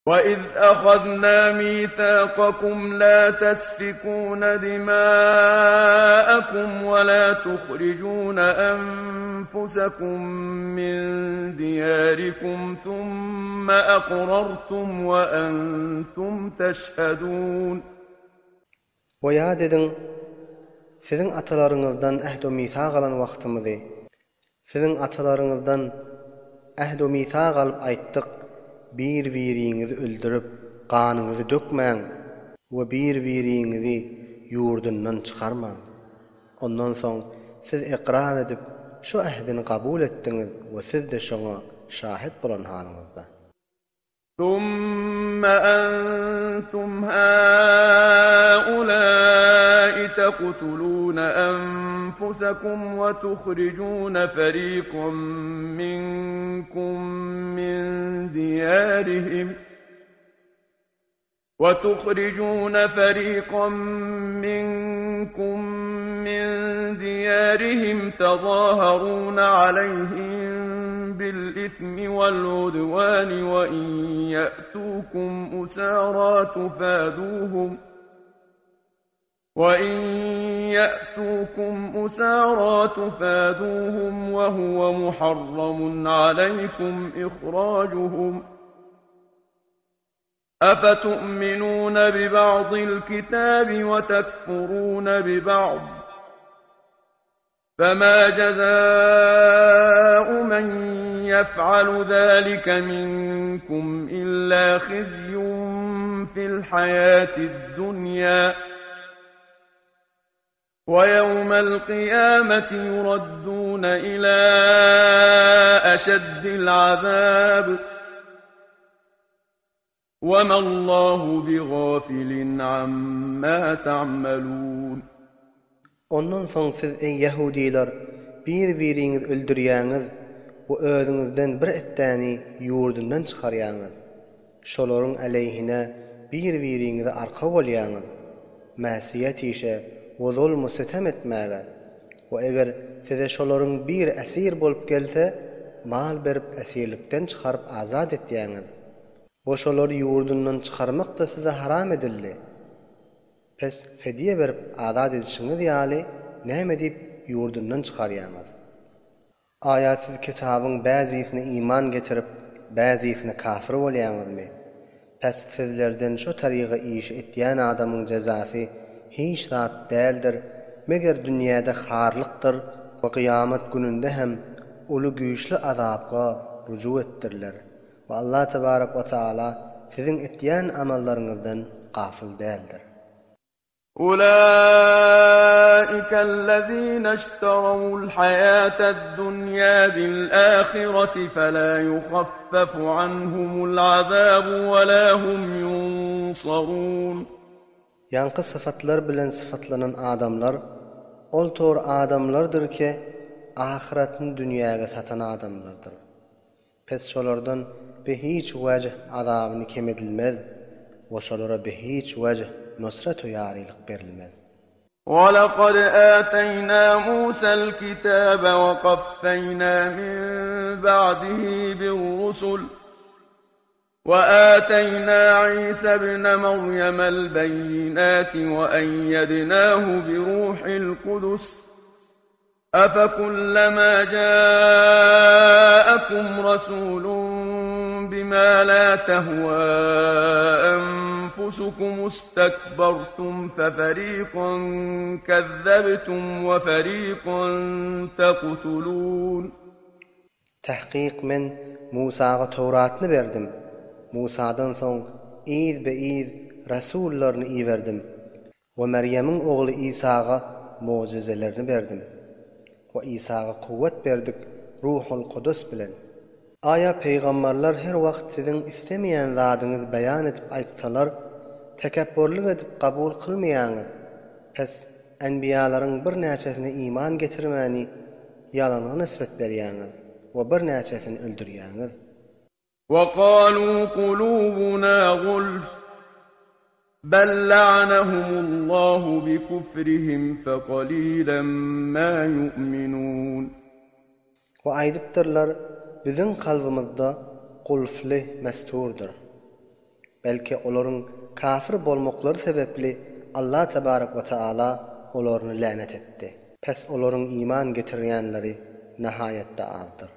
Wa-iz ahazna mithaqakum la tasfikuna dima'akum wa la tukhrijuna anfusakum min diyarikum thumma aqrartum wa antum tashhadun. We ýat ediň, siziň atalaryňyzdan ähd-u-misak alan wagtymyzy. Siziň atalaryňyzdan ähd-u-misak alyp aýtdyk, Bir-biriňizi öldürip, ganyňyzy dökmäň we bir-biriňizi ýurdundan çykarmaň. Ondan soň siz ykrar edip, şu ähdini kabul etdiňiz we siz-de şoňa şahyt bolan halyňyzda. ثم أنتم هؤلاء تقتلون أنفسكم وتخرجون فريقا منكم من ديارهم وتخرجون فريقا منكم من ديارهم تظاهرون عليهم بالإثم والعدوان وإن يأتوكم أسارى تفادوهم وإن يأتوكم أسارى تفادوهم وهو محرم عليكم إخراجهم أفتؤمنون ببعض الكتاب وتكفرون ببعض فما جزاء من يفعل ذلك منكم إلا خزي في الحياة الدنيا ويوم القيامة يردون إلى أشد العذاب وما الله بغافل عما تعملون. Ondan soň siz, eý, ýahudylar, bir-biriňizi öldürýäňiz we özüňizden bir etdäni ýurdundan çykarýaňyz. Şolaryň aleýhine bir-biriňize arka bolýaňyz, mäsiýet işe we zulmu sitem etmäge. We eger size şolaryň biri esir bolup gelse, mal berip esirlikden çykaryp azat etýäňiz. We şolary ýurdundan çykarmak-da size haram edildi. Pes fedýe berip azat edişiňiz ýaly näme diýip ýurdundan çykarýaňyz? Aýa siz kitabyň bäzisine iman getirip, bäzisine kafir bolýaňyzmy? Pes sizlerden şo taryga işi etýän adamyň jezasy hiç zat däldir, meger dünýäde harlykdyr we gyýamat gününde hem uly güýçli azapga rujuk etdiriler. We Allah tebarek we taala siziň etýän amallaryňyzdan gafyl däldir. Ulaika allazina ishtaraw al-hayata ad-dunya bil-akhirati fala yukhaffafu anhum al-azabu wa la hum yunsarun. Ýaňky syfatlar bilen syfatlanan adamlar ol tor adamlardyr ki, ahyretini dünýäge satan adamlardyr. Pes şolardan be hiç wejh azabyny kem edilmez we şolara be hiç wejh nusret-u ýarylyk berilmez. وَلَقَدْ آتَيْنَا مُوسَى الْكِتَابَ وَقَفَّيْنَا مِنْ بَعْدِهِ بِالرُّسُلِ وَآتَيْنَا عِيسَى ابْنَ مَرْيَمَ الْبَيِّنَاتِ وَأَيَّدْنَاهُ بِرُوحِ الْقُدُسِ أَفَكُلَّمَا جَاءَكُمْ رَسُولٌ بِمَا لَا تَهْوَى أَنفُسُكُمُ اسْتَكْبَرْتُمْ فَفَرِيقًا كَذَّبْتُمْ وَفَرِيقًا تَقْتُلُونَ. Tahkyk Men Musaga Towratny berdim. Musadan soň yzbe-yz resullaryny iberdim. We Merýemiň ogly Isaga mugjyzelerini berdim. We Isaga kuwwat berdik Ruhul Kudus bilen. Aýa pygambarlar her wagt siziň islemeýän zadyňyzy beýan edip aýtsalar, tekepburlyk edip kabul kylmaýaňyz? Pes, enbiýalaryň birnäçesine iman getirmäni ýalana nisbet berýäňiz we birnäçesini öldürýäňiz. وَقَالُوا قُلُوبُنَا غُلْفٌ بَل لَّعَنَهُمُ اللَّهُ بِكُفْرِهِمْ فَقَلِيلًا مَّا يُؤْمِنُونَ. We aýdypdyrlar, Biziň kalbymyzda gulfly mesturdyr. Belki olaryň kafir bolmaklary sebepli Allah tebarek we teala olaryny länet etdi. Pes olaryň iman getirýänleri nahaýatda azdyr.